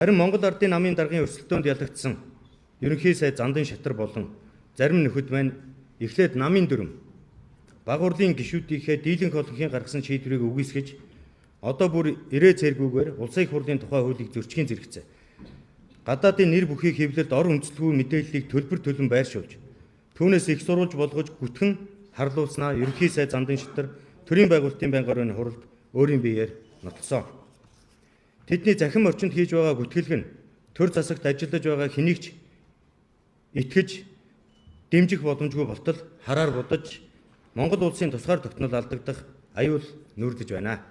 Харин Монгол Ардын намын даргын өрсөлдөөнд ялагдсан ерөнхий сайд Зандан Шатар болон зарим нөхөд маань эхлээд намын дүрм баг хурлын гишүүдийнхээ дийлэнх олонхын гаргасан шийдвэрийг үгүйсгэж одоо бүр ирээ цэргүүгээр улсын их хурлын тухай хуулийг зөрчхийн зэрэгцээ. Гадаадын нэр бүхий хэвлэлд ор үндэслэгүй мэдээллийг төлбөр төлөн байршуулж түүнээс их сурвалж болгож гүтгэн харлуулснаа ерөнхий сайд Зандан Шатар төрийн байгуулалтын байнгын оройн хуралд өөрийн биеэр нотлсон. Тэдний захим орчинд хийж байгаа гүтгэлэг нь төр засагт ажиллаж байгаа хэнийг ч итгэж дэмжих боломжгүй болтол хараар будаж Монгол улсын тусгаар тогтнол алдагдах аюул нүүрдэж байна.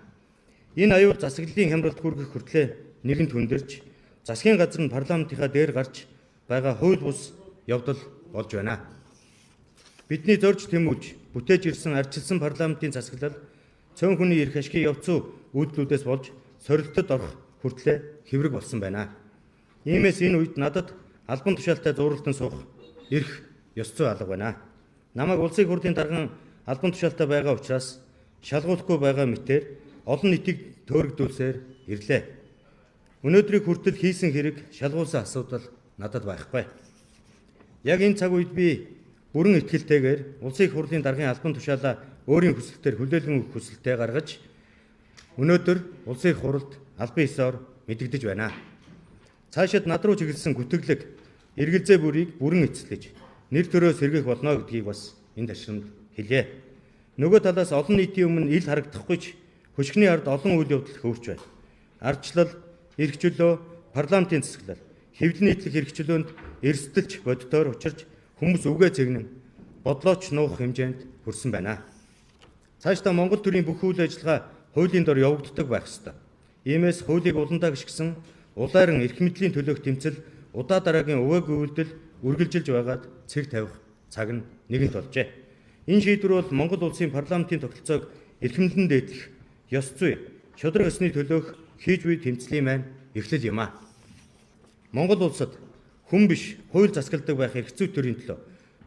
Энэ аюул засаглалын хямралд хүргэх хүртлээр нэгэнт хүндэрч засгийн газар нь парламентынхаа дээр гарч байгаа хууль бус явдал болж байна. Бидний зорж тэмүүлж бүтээж ирсэн ардчилсан парламентын засаглал цөөн хүний эрх ашигын явц үйлдэлүүдээс болж сорилтод орох хүртлээр хэврэг болсон байна. Иймээс энэ үед надад албан тушаалтай зууралдан суух эрх ёс зүй алга байна. Намайг улсын их хурлын дарган албан тушаалтай байгаа учраас шалгуулахгүй байгаа мэтээр олон нийтийг төөрөгдүүлсээр ирлээ. Өнөөдрийг хүртэл хийсэн хэрэг шалгуулсан асуудал надад байхгүй. Яг энэ цаг үед би бүрэн итгэлтэйгээр улсын их хурлын даргын албан тушаалаа өөрийн хүсэлтээр хүлээлгэн өгөх хүсэлтэд гаргаж өнөөдөр улсын их хуралд албан ёсоор мэдэгдэж байна. Цаашид над руу чиглэсэн гүтгэлэг эргэлзээ бүрийг бүрэн эцэслэж нэр төрөө сэргийх болно гэдгийг бас энэ ташрамд хэлье. Нөгөө талаас олон нийтийн өмнө ил харагдахгүй ч хөшгөний ард олон үйл явдал хөөрч байна. Ардчлал, эрх чөлөө, парламентын засаглал, хэвлэл нийтлэх эрх чөлөөнд эрсдэлч боддоор учирч хүмүүс үгээ цэгнэн бодлооч нуух хэмжээнд хүрсэн байна. Цаашдаа Монгол төрийн бүх үйл ажиллагаа хуулийн дор явагддаг байх ёстой. Иймээс хуулийг уландаа гიშгсэн улайран эрх мэдлийн төлөөх тэмцэл удаа дараагийн увайгүй үйлдэл үргэлжилж байгаад цэг тавих цаг нь нэгэнт болжээ. Энэ шийдвэр бол Монгол улсын парламентын тогтолцоог эрхэмлэн дээдлэх ёс зүй, шударга ёсны төлөөх хийж буй тэмцлийн маань эхлэл юм а. Монгол улсад хүн биш хууль засагладаг байх эрх зүй төрийн төлөө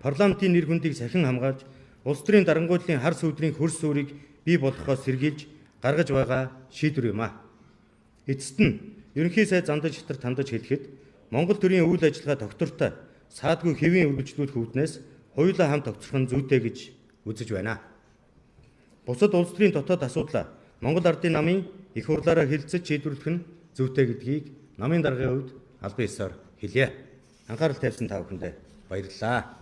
парламентын нэр хүндийг сахин хамгаалж улс төрийн дарангуйллын хар сүудрийн хөрс сүрийг бий болгохоос сэргийлж гаргаж байгаа шийдвэр юм а. Эцэст нь ерөнхий сайд Зандан Шатар тандаж хэлэхэд Монгол төрийн үйл ажиллагаа тогтвортой саадгүй хэвийн үргэлжлүүлэх үүднээс хоёулаа хамт тогтсох нь зүйтэй гэж үзэж байна. Бусад улс төрийн дотоод асуудлаа Монгол Ардын намын их хурлаараа хэлэлцэж шийдвэрлэх нь зүйтэй гэдгийг намын даргын хувьд албан ёсоор хэлье. Анхаарал тавьсан та бүхэндээ баярлалаа.